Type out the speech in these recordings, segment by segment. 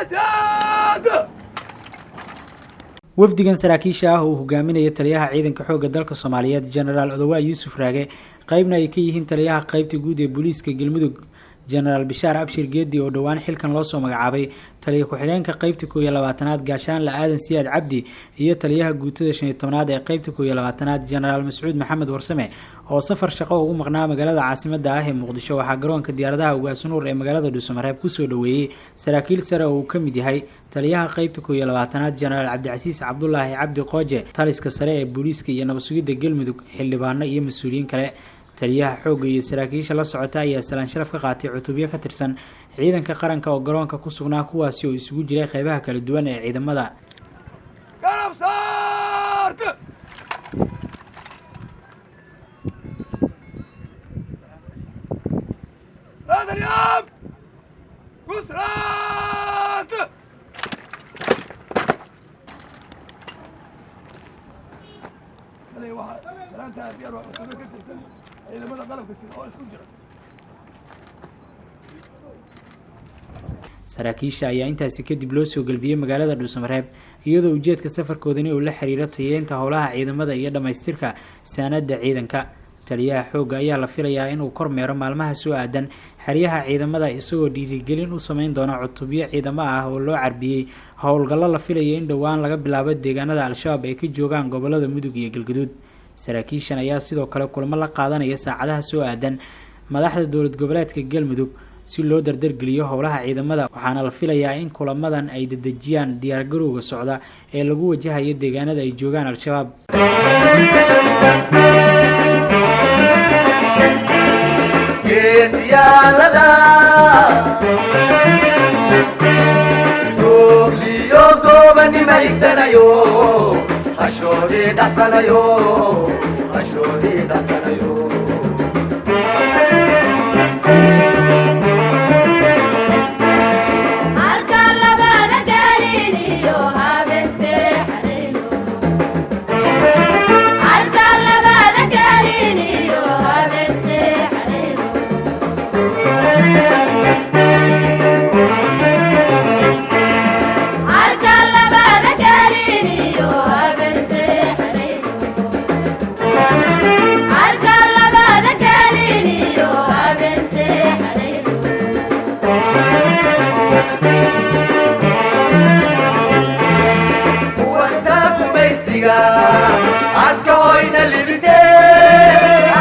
Cadaado. Wafdigan saraakiisha ah uu hogaaminaya taliyaha ciidanka xoogga dalka Soomaaliyeed, Jenaraal Odowaa Yuusuf Raage, qeybna ay ka yihiin taliyaha qeybta guud ee booliiska Galmudug, Jenaraal Bishaar Abshir Geedi oo dhowaan xilkan loo soo magacaabay, taliya ku-xigeenka qeybta 21aad, Gaashaanle Aadan Siyaad Cabdi, iyo taliyaha guutada 15aad ee qeybta 21aad, Jenaraal Mascuud Maxamed Warsame, oo safar shaqo ugu maqnaa magaalada caasimada ah ee Muqdisho, waxaa garoonka diyaaradaha Ugaas Nuur ee magaalada Dhuusamareeb kusoo dhoweeyey saraakiil sare oo uu ka mid yahay taliyaha qeybta 21aad, Jenaraal Cabdicasiis Cabdulaahi Cabdi Qooje, taliska sare ee booliiska iyo nabad sugidda Galmudug, xildhibaano iyo mas-uuliyiin kale. Taliyaha xoogga iyo saraakiisha la socota ayaa salaan sharaf ka qaatay cutubyo ka tirsan ciidanka qaranka oo garoonka ku sugnaa, kuwaasi oo isugu jiray qeybaha kala duwan ee ciidamada. Garab saarta. Raadalyaab. Kusraata. Waxaa salaanta diyaar waa cutubyo ka tirsan ciidamada qalabka sida oo isku jira. Saraakiisha ayaa intaasi kadib loo soo gelbiyey magaalada Dhuusamareeb, iyadoo ujeedka safarkoodani uu la xiriiro tayeynta howlaha ciidamada iyo dhammaystirka saanada ciidanka. Taliyaha xoogga ayaa la filayaa inuu kormeero maalmaha soo aadan xeryaha ciidamada, isagoo dhiirigelin u sameyn doona cutubyo ciidamo ah oo loo carbiyey howlgallo la filaya in dhowaan laga bilaabo deegaanada Al-Shabaab ay ka joogaan gobolada Mudug iyo Galgaduud. Saraakiishan ayaa sidoo kale kulamo la qaadanaya saacadaha soo aadan madaxda dowlad goboleedka Galmudug si loo dardargeliyo howlaha ciidamada, waxaana la filayaa in kulamadan ay dedejiyaan diyaargarowga socda ee lagu wajahayo deegaanada ay joogaan Al-Shabaab. Geesiyaalada googliyo goobanimaysanayo, hashoodii dhasanayo, hashoodii dhasanayo. Arka labada galiniyo habeen seexanayno. Arka labada galiniyo habeen seexanayno. Arka labada galiniyo habeen seexanayno. Arka labada galiniyo habeen seexanayno. Kuwanta kumaysiga adka hoyna libite,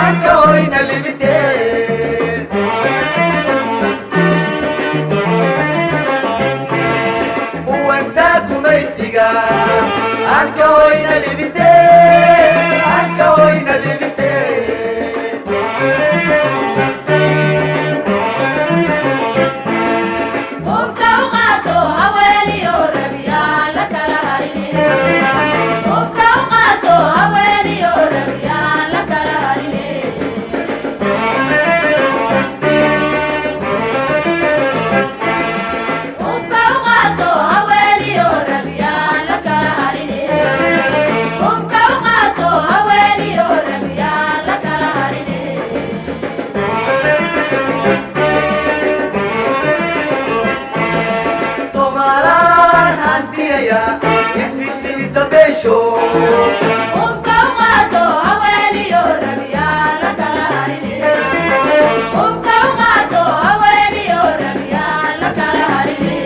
adka hoyna libite. Kuwanta kumaysiga adka hoyna libite, adka hoyna libite. Hubka u qaato haweeniyo rabyaan la kala harine. Hubka u qaato haweeniyo rabyaan la kala harine. Hubka u qaato haweeniyo rabyaan la kala harine. Hubka u qaato haweeniyo rabyaan la kala harine. Soomaalaan hantiyaya intiisiisa beesho. Hubka u qaato haweeniyo rabyaan la kala harine. Hubka u qaato haweeniyo rabyaan la kala harine.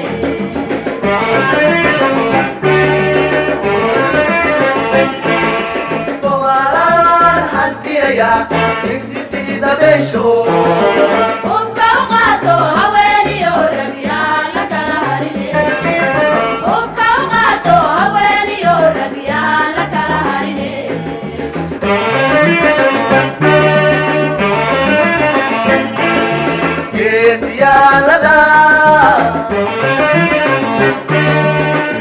Soomaalaan hantiyaya intiisiisa beesho. Hubka u qaato haweeniyo rabyaan la kala harine. Hubka u qaato haweeniyo rabyaan la kala harine. Geesiyaalada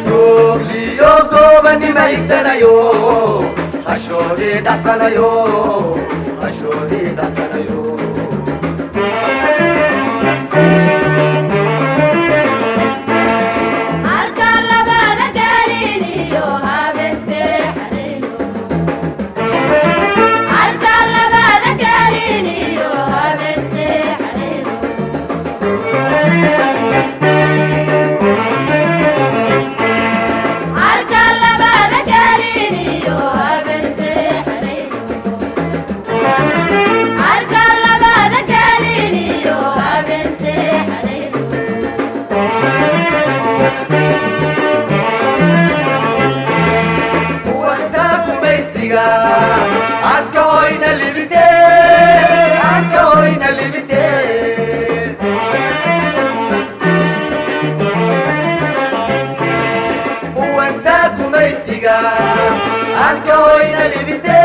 googliyo goobanimaysanayo, hashoodii dhasanayo, hashoodii dhasanayo. Arka labada galiniyo habeen seexanayno. Arka labada galiniyo habeen seexanayno. Kuwanta gumaysiga anka hoyna libite, anka hoyna libite. Kuwanta gumaysiga anka hoyna libite,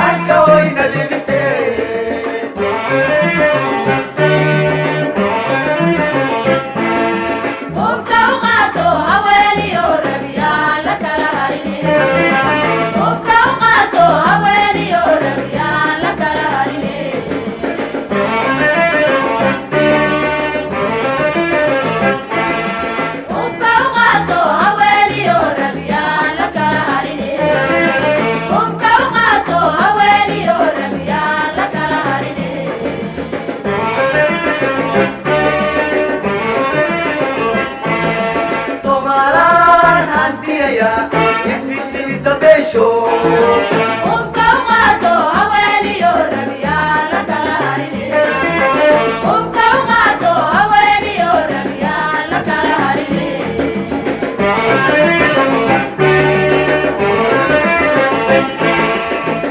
anka hoyna libite. Hubka u qaato haweeniyo rag yaan la kala harine. Hubka u qaato haweeniyo rag yaan la kala harine. Hubka u qaato haweeniyo rag yaan la kala harine. Hubka u qaato haweeniyo rag yaan la kala harine. Somalaan hantiyaya intiisa beesho. Hubka u qaato haweeniyo rag yaan la kala harine. Hubka u qaato haweeniyo rag yaan la kala harine.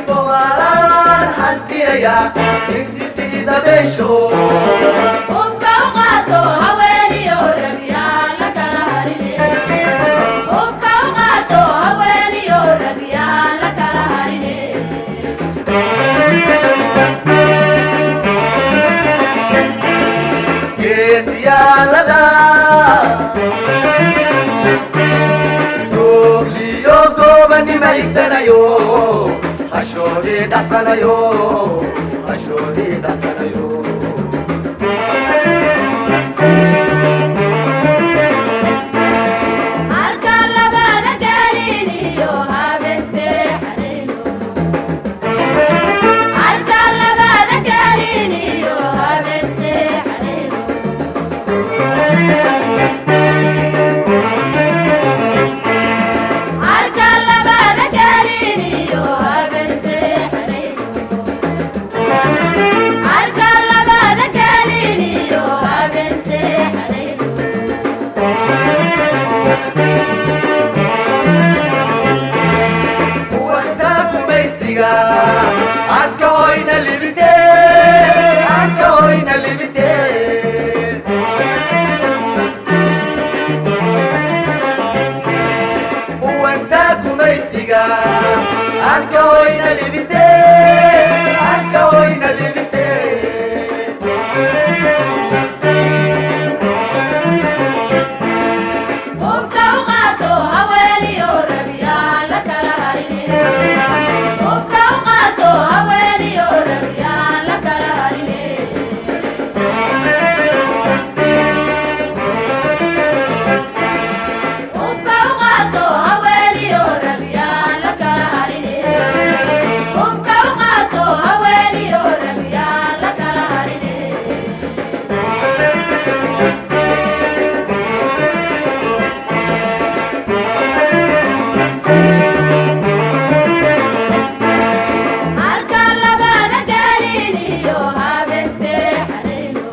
Somalaan hantiyaya intiisa beesho. Hubka u qaato haweeniyo rag yaan la kala harine. Hubka u qaato haweeniyo rag yaan la kala harine. Geesiyaalada googliyo goobanimaysanayo, hashoodii dhasanayo, hashoodii dhasanayo. Harka labada gelin iyo habeen seexanayno. Harka labada gelin iyo habeen seexanayno. Harka labada gelin iyo habeen seexanayno. Harka labada gelin iyo habeen seexanayno. Kuwanta gumaysiga anka hoyna libite, anka hoyna libite. Kuwanta gumaysiga anka hoyna libite, anka hoyna libite. Hubka u qaato haweeniyo rag yaan la kala harine. Hubka u qaato haweeniyo rag yaan la kala harine. Hubka u qaato haweeniyo rag yaan la kala harine. Hubka u qaato haweeniyo rag yaan la kala harine. Harka labada gelin iyo habeen seexanayno.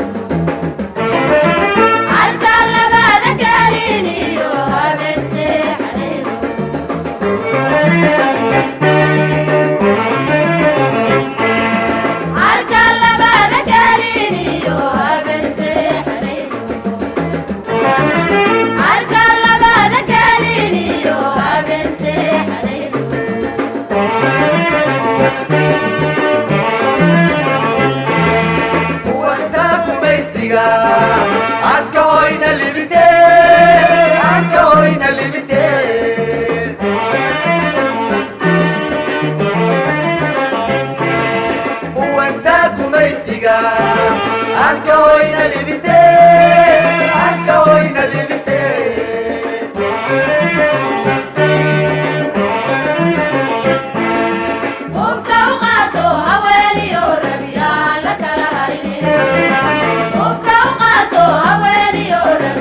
Harka labada gelin iyo habeen seexanayno. Harka labada gelin iyo habeen seexanayno. Harka labada gelin iyo habeen seexanayno. Kuwanta gumaysiga anka hoyna libite, anka hoyna libite. Kuwanta gumaysiga anka hoyna libite, anka hoyna libite. Hubka u qaato haweeniyo rag yaan la kala harine. Hubka u qaato haweeniyo rag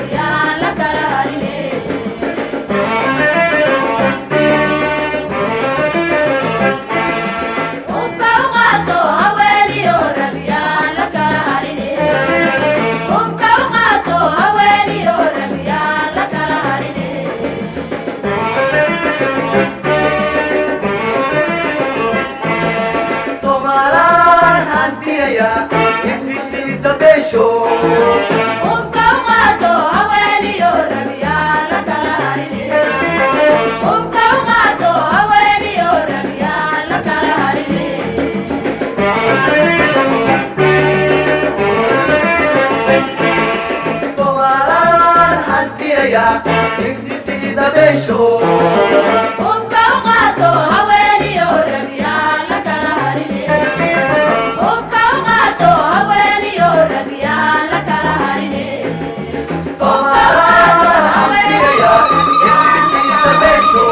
Hantinaya hindistiisa beesho. Hubka u qaato haweeniyo rag yaa la kala harine. Hubka u qaato haweeniyo rag yaa la kala harine. Soomaaliya hantinaya hindistiisa beesho.